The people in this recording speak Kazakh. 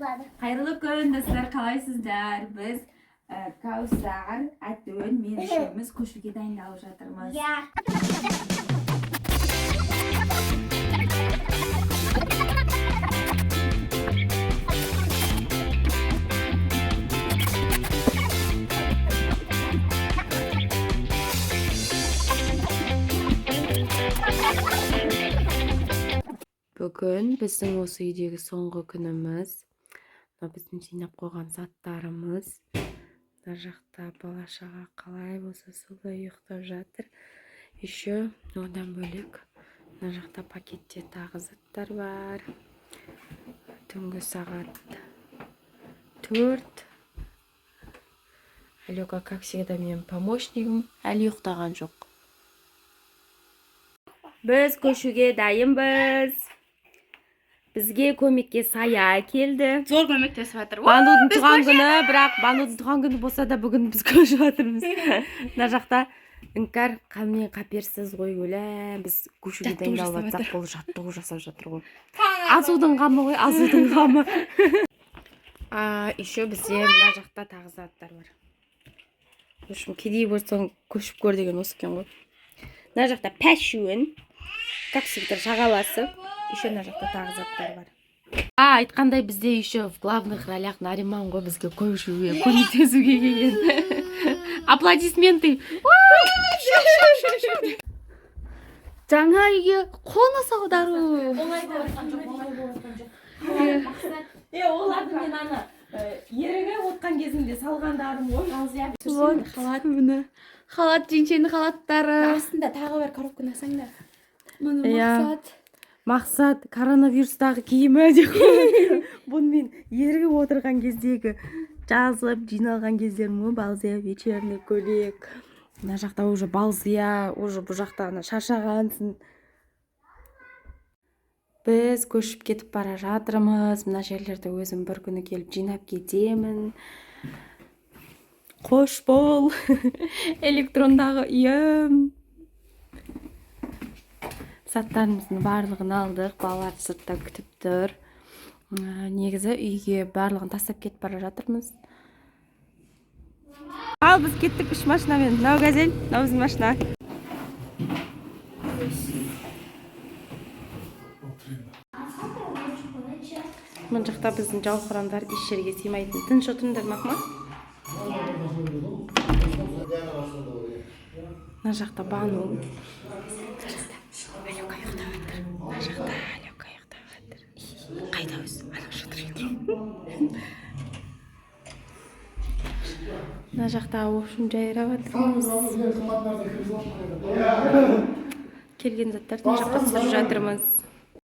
Қайырлы күн, достар, қалайсыздар? Біз Кәусар, Әтөн, мен үшеуміз көшуге дайындалып жатырмыз. Иә. Бүгін біздің осы үйдегі соңғы күніміз. Мына біздің жинап қойған заттарымыз. Мына жақта бала шаға қалай болса солай ұйықтап жатыр. Еще одан бөлек мына жақта пакетте тағы заттар бар. Түнгі сағат 4. Алёка, как всегда, менің помощнигім, әлі ұйықтаған жоқ. Біз көшуге дайынбыз. Бізге көмекке Сая келді. Зор көмектесіп жатыр. Банудың туған күні, бірақ Банудың туған күні болса да, бүгін біз көшіп жатырмыз. Мына жақта Іңкәр қаннен қаперсіз ғой, өлә, біз көшуге Жаттығу дайындалып жасап жатсақ, бұл жаттығу жасап жатыр ғой. Азудың қамы ғой, азудың қамы. А, еще бізде мына жақта тағы заттар бар. В общем, кедей болсаң, көшіп көр деген осы екен ғой. Мына жақта пәшуін, как всегда, жағаласып, еще мына жақта тағы заттар бар. А, айтқандай, бізде еще в главных ролях Нариман ғой, бізге көшуге көмектесуге келген. Аплодисменты! Жаңа үйге қоныс аудару. Е, оларды мен ана ерігіп отқан кезімде салғандарым ғой. Вот халат, міне. Халат, жеңшенің халаттары. Астында тағы бір коробканы алсаңдар. Міне. Иә. Мақсат. Мақсат коронавирустағы киімі деп қой. Бұны мен ерігіп отырған кездегі жазып жиналған кездерім ғой. Балзия вечерний көйлек. Мына жақта уже Балзия, уже бұл жақта ана шаршағансың. Біз көшіп кетіп бара жатырмыз. Мына жерлерді өзім бір күні келіп жинап кетемін. Қош бол, электрондағы үйім. Заттарымыздың барлығын алдық, балалар сыртта күтіп тұр. Негізі үйге барлығын тастап кетіп бара жатырмыз. Ал біз кеттік үш машинамен. Мынау Газель, мынау біздің машина. Мына жақта біздің жауқырандар еш жерге сыймайтын. Тыныш отырыңдар, мақма. Мына жақта Бану. Алёка ұйықтап жатыр. Мына жақта Алёка ұйықтап жатыр. Қайда өзі? Ана жатыр екен. Мына жақта, в общем, жайрап жатырмыз. Келген заттарды мына жаққа түсіріп жатырмыз.